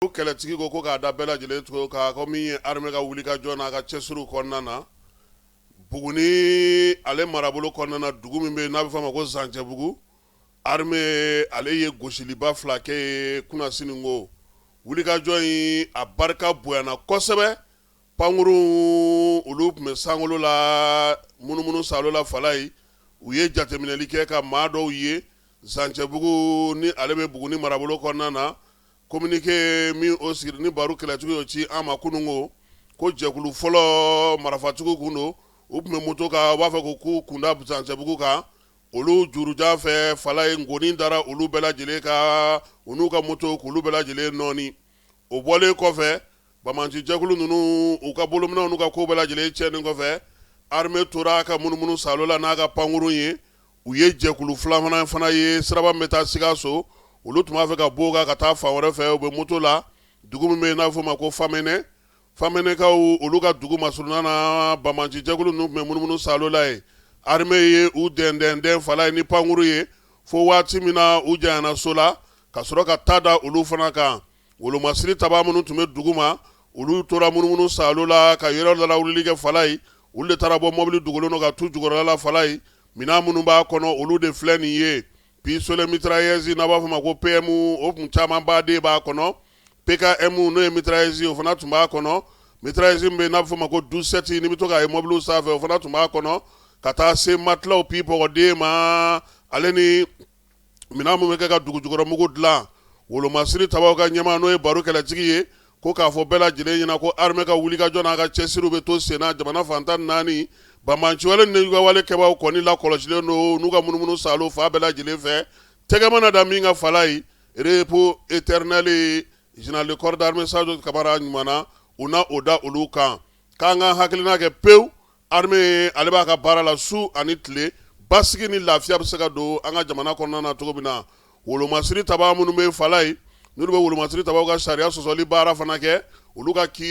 Kɛlɛtigi ko k'a da bɛɛ lajɛlen tulo kan ko min ye armée ka wulikajɔ n'a ka cɛsiriw kɔnɔna na, Buguni ale marabolo kɔnɔna na, dugu min bɛ yen n'a bɛ f'a ma ko Zancɛbugu, armée ale ye gosiliba fila kɛ yen kunasini ko wulikajɔ in a barika bonyana kosɛbɛ. Pankurun olu tun bɛ sankolo la munumunu saalo la Falayi, u ye jateminɛli kɛ ka maa dɔw ye Zancɛbugu ni ale bɛ Buguni marabolo kɔnɔna na. Communiqué min o sigi ni baro kɛlɛtigi y'o ci an ma kunun ko jɛkulu fɔlɔ marafatigiw kun don, u tun bɛ moto kan, u b'a fɛ k'u kunda Zancɛbugu kan. Olu jurujan fɛ Falayi, ngoni dara olu bɛɛ lajɛlen kan, u n'u ka moto, k'olu bɛɛ lajɛlen nɔɔni. O bɔlen kɔfɛ, banbaanci jɛkulu ninnu u ka bolominɛnw n'u ka ko bɛɛ lajɛlen cɛnni kɔfɛ, armée tora ka munumunu saalo la n'a ka pankurun ye. U ye jɛkulu filanan fana ye siraba min bɛ taa Sikaso, olu tun b'a fɛ ka bɔ ka taa fan wɛrɛ fɛ, u bɛ moto la, dugu min bɛ yen n'a bɛ f'o ma ko Famɛnɛ. Famɛnɛkaw olu ka dugu masurunna na, banbaanci jɛkulu ninnu tun bɛ munumunu saalo la yen. Armée ye u dɛndɛndɛn Falayi ni pankurun ye fo waati min na u janyana so la, ka sɔrɔ ka ta da olu fana kan. Wolomasiri tabaa minnu tun bɛ dugu ma, olu tora munumunu saalo la ka yɔrɔ lawulili kɛ Falayi. Olu de taara bɔ mɔbili dogolen dɔ kan tu jukɔrɔla la Falayi. Minɛn minnu b'a kɔnɔ, olu de filɛ nin ye: pistolet mitrailleuse n'a b'a fɔ ma ko PM, o tun camanba de b'a kɔnɔ, PKM n'o ye mitrailleuse, o fana tun b'a kɔnɔ, mitrailleuse min bɛ yen n'a bɛ fɔ ma ko 12-7, n'i bɛ to k'a ye mɔbiliw sanfɛ, o fana tun b'a kɔnɔ, ka taa se matelas pipɔgɔden ma, ale ni minɛn min bɛ kɛ ka dugu jukɔrɔmugu dilan. Wolomasiri tabaw ka ɲɛmaa, n'o ye baro kɛlɛtigi ye, ko k'a fɔ bɛɛ lajɛlen ɲɛna ko armée ka wulikajɔ n'a ka cɛsiriw bɛ to senna jamana fan 14. Banbaanciwale ni wale kɛbaaw kɔni lakɔlɔsilen don n'u ka munumunu saalo fan bɛɛ lajɛlen fɛ. Tɛgɛ mana da min kan Falayi, repos éternel général de corps d'armée Sadio Kamara ɲuman na, u na o da olu kan. K'an ka hakilina kɛ pewu, armée ale b'a ka baara la su ani tile, basigi ni lafiya bɛ se ka don an ka jamana kɔnɔna na cogo min na. Wolomasiri tabaa minnu bɛ Falayi, n'olu bɛ wolomasiri tabaw ka sariya sɔsɔli baara fana kɛ, olu ka kiiri